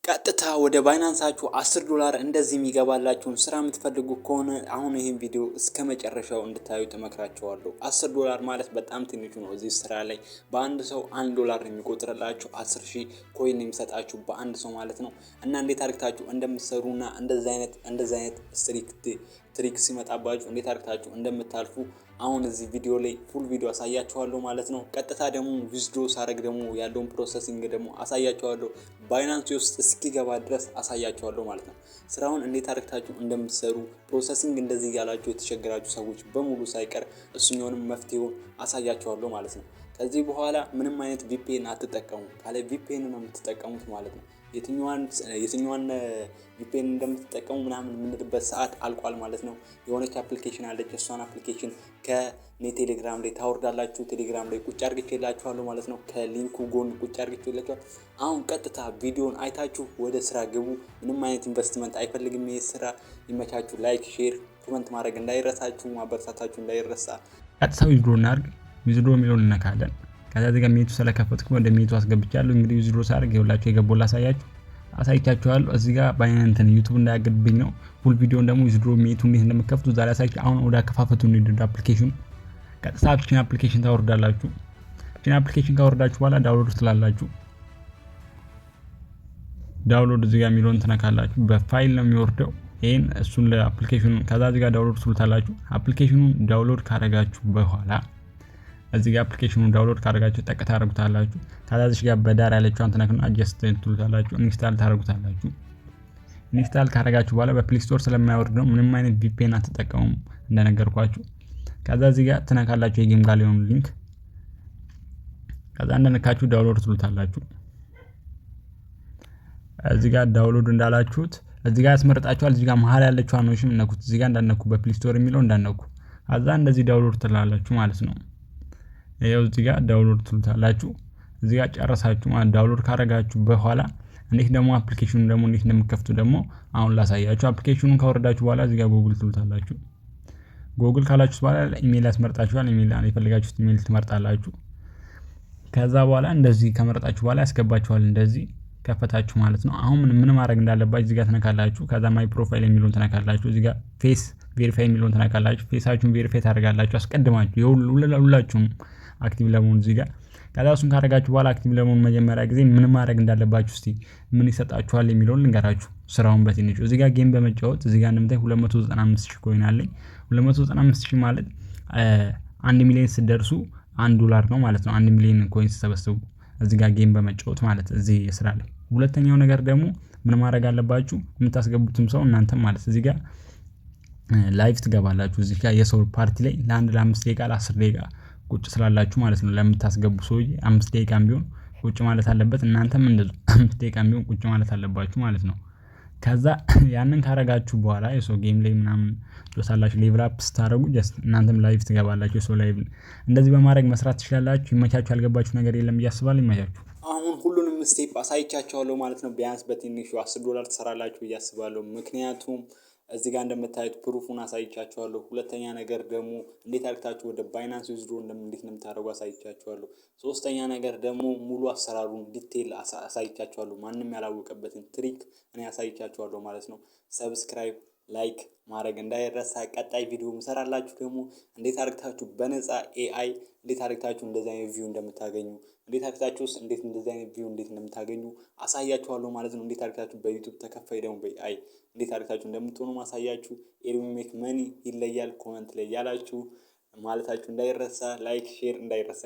ቀጥታ ወደ ባይናንሳችሁ 10 ዶላር እንደዚህ የሚገባላችሁን ስራ የምትፈልጉ ከሆነ አሁን ይህን ቪዲዮ እስከ መጨረሻው እንድታዩ እመክራችኋለሁ። 10 ዶላር ማለት በጣም ትንሹ ነው። እዚህ ስራ ላይ በአንድ ሰው 1 ዶላር ነው የሚቆጥርላችሁ፣ 10,000 coin የሚሰጣችሁ በአንድ ሰው ማለት ነው። እና እንዴት አድርጋችሁ እንደምትሰሩና እንደዚህ አይነት strict trick ሲመጣባችሁ እንዴት አድርጋችሁ እንደምታልፉ አሁን እዚህ ቪዲዮ ላይ full ቪዲዮ አሳያችኋለሁ ማለት ነው። ቀጥታ ደግሞ withdraw ሳረግ ደግሞ ያለውን processing ደግሞ አሳያችኋለሁ። ባይናንስ ውስጥ እስኪገባ ድረስ አሳያችኋለሁ ማለት ነው። ስራውን እንዴት አድርጋችሁ እንደምትሰሩ፣ processing እንደዚህ እያላችሁ የተቸገራችሁ ሰዎች በሙሉ ሳይቀር እሱኛውንም መፍትሄውን አሳያችኋለሁ ማለት ነው። ከዚህ በኋላ ምንም አይነት VPN አትጠቀሙ። ካለ VPN ነው የምትጠቀሙት ማለት ነው። የትኛዋን VPN እንደምትጠቀሙ ምናምን የምንልበት ሰዓት አልቋል ማለት ነው። የሆነች application አለች። እሷን application ከኔ ቴሌግራም ላይ ታወርዳላችሁ። ቴሌግራም ላይ ቁጭ አድርጌላችኋለሁ ማለት ነው። ከ link ኡ ጎን ቁጭ አድርጌላችኋለሁ። አሁን ቀጥታ ቪዲዮን አይታችሁ ወደ ስራ ግቡ። ምንም አይነት ኢንቨስትመንት አይፈልግም ይህ ስራ። ይመቻችሁ። Like፣ share፣ comment ማድረግ እንዳይረሳችሁ፣ ማበረታታችሁ እንዳይረሳ። ቀጥታ withdraw እናድርግ። Withdraw የሚለውን እነካለን። ከዛ እዚህ ጋር mate ኡ ስለከፈትኩ ወደ mate ኡ አስገብቻለሁ። እንግዲህ withdraw ሳደርግ ይኸውላችሁ የገባው ላሳያችሁ አሳይቻችኋለሁ። እዚህ ጋር ባይናንትን ዩቱብ እንዳያግድብኝ ነው። Full ቪዲዮን ደግሞ withdraw mate ኡ እንዴት እንደምከፍቱ ዛሬ አሳይቻችሁ። አሁን ወደ አከፋፈቱ እንሂድ። ወደ application ኑ ቀጥታ application ታወርዳላችሁ። እቺን application ካወርዳችሁ በኋላ download ትላላችሁ። Download እዚህ ጋር የሚለውን ትነካላችሁ። በፋይል ነው የሚወርደው። ይሄን እሱን ለ application ኑ ከዛ እዚህ ጋር download ትሉታላችሁ። Application ኑን download ካረጋችሁ በኋላ፣ እዚህ ጋር application ኑን download ካደረጋችሁ ጠቅ ታደርጉታላችሁ። ከዛ እዚህ ጋር በዳር ያለችዋን ትነኩና adjust ትሉታላችሁ። Install ታደርጉታላችሁ። Install ካደረጋችሁ በኋላ በ Play Store ስለማይወርድ ነው፣ ምንም አይነት VPN አትጠቀሙም እንደነገርኳችሁ። ከዛ እዚህ ጋር ትነካላችሁ የ GameGalleon link። ከዛ እንደነካችሁ download ትሉታላችሁ። እዚህ ጋር download እንዳላችሁት እዚህ ጋር ያስመርጣችኋል። እዚህ ጋር መሀል ያለችዋን ነው የምትነኩት። እዚህ ጋር እንዳትነኩ፣ በ Play Store የሚለው እንዳትነኩ። ከዛ እንደዚህ download ትላላችሁ ማለት ነው። ይኸው እዚህ ጋር download ትሉታላችሁ። እዚህ ጋር ጨረሳችሁ ማለት download ካረጋችሁ በኋላ እንዴት ደግሞ application ኑን ደግሞ እንዴት እንደምከፍቱ ደግሞ አሁን ላሳያችሁ። Application ኑን ካወረዳችሁ በኋላ እዚህ ጋር ጎግል ትሉታላችሁ። ጎግል ካላችሁት በኋላ ኢሜይል ያስመርጣችኋል። ኢሜይል የፈለጋችሁት ኢሜይል ትመርጣላችሁ። ከዛ በኋላ እንደዚህ ከመረጣችሁ በኋላ ያስገባችኋል። እንደዚህ ከፈታችሁ ማለት ነው። አሁን ምን ማድረግ እንዳለባችሁ እዚህ ጋር ትነካላችሁ። ከዛ my profile የሚለውን ትነካላችሁ። እዚህ ጋር face verify የሚለውን ትነካላችሁ። Face ኣችሁን verify ታደርጋላችሁ አስቀድማችሁ ሁላችሁም active ለመሆን እዚህ ጋር። ከዛ እሱን ካደረጋችሁ በኋላ active ለመሆን መጀመሪያ ጊዜ ምን ማድረግ እንዳለባችሁ፣ እስቲ ምን ይሰጣችኋል የሚለውን ልንገራችሁ። ስራውን በትንሹ እዚህ ጋር game በመጫወት እዚህ ጋር እንደምታይ 295 ሺህ coin አለኝ። 295 ሺህ ማለት 1 ሚሊዮን ስትደርሱ 1 ዶላር ነው ማለት ነው። 1 ሚሊዮን coin ስትሰበስቡ እዚህ ጋር game በመጫወት ማለት እዚህ ስራ ላይ። ሁለተኛው ነገር ደግሞ ምን ማድረግ አለባችሁ? የምታስገቡትም ሰው እናንተም ማለት እዚህ ጋር live ትገባላችሁ። እዚህ ጋር የሰው ፓርቲ ላይ ለአንድ ለ5 ደቂቃ ለ10 ደቂቃ ቁጭ ስላላችሁ ማለት ነው። ለምታስገቡ ሰውዬ 5 ደቂቃም ቢሆን ቁጭ ማለት አለበት። እናንተም እንደዚሁ 5 ደቂቃም ቢሆን ቁጭ ማለት አለባችሁ ማለት ነው። ከዛ ያንን ካረጋችሁ በኋላ የሰው game ላይ ምናምን ትወሳላችሁ፣ level up ስታደርጉ just እናንተም live ትገባላችሁ። የሰው live እንደዚህ በማድረግ መስራት ትችላላችሁ። ይመቻችሁ። ያልገባችሁ ነገር የለም ብዬ አስባለሁ። ይመቻችሁ። አሁን ሁሉንም step አሳይቻችኋለሁ ማለት ነው። ቢያንስ በትንሹ 10 ዶላር ትሰራላችሁ ብዬ አስባለሁ። ምክንያቱም እዚህ ጋር እንደምታዩት proof ኡን አሳይቻችኋለሁ። ሁለተኛ ነገር ደግሞ እንዴት አድርጋችሁ ወደ ባይናንስ withdraw እንዴት እንደምታደርጉ አሳይቻችኋለሁ። ሶስተኛ ነገር ደግሞ ሙሉ አሰራሩን detail አሳይቻችኋለሁ። ማንም ያላወቀበትን trick እኔ አሳይቻችኋለሁ ማለት ነው። Subscribe፣ like ማድረግ እንዳይረሳ። ቀጣይ ቪዲዮ ምሰራላችሁ ደግሞ እንዴት አድርጋችሁ በነፃ AI እንዴት አድርጋችሁ እንደዚህ አይነት view እንደምታገኙ፣ እንዴት አድርጋችሁ ውስጥ እንዴት እንደዚህ አይነት view እንዴት እንደምታገኙ አሳያችኋለሁ ማለት ነው። እንዴት አድርጋችሁ በዩቱብ ተከፋይ ደግሞ በ AI እንዴት አድርጋችሁ እንደምትሆኑ ማሳያችሁ። ኤርሚ make money ይለያል። Comment ላይ ያላችሁ ማለታችሁ እንዳይረሳ፣ like፣ share እንዳይረሳ።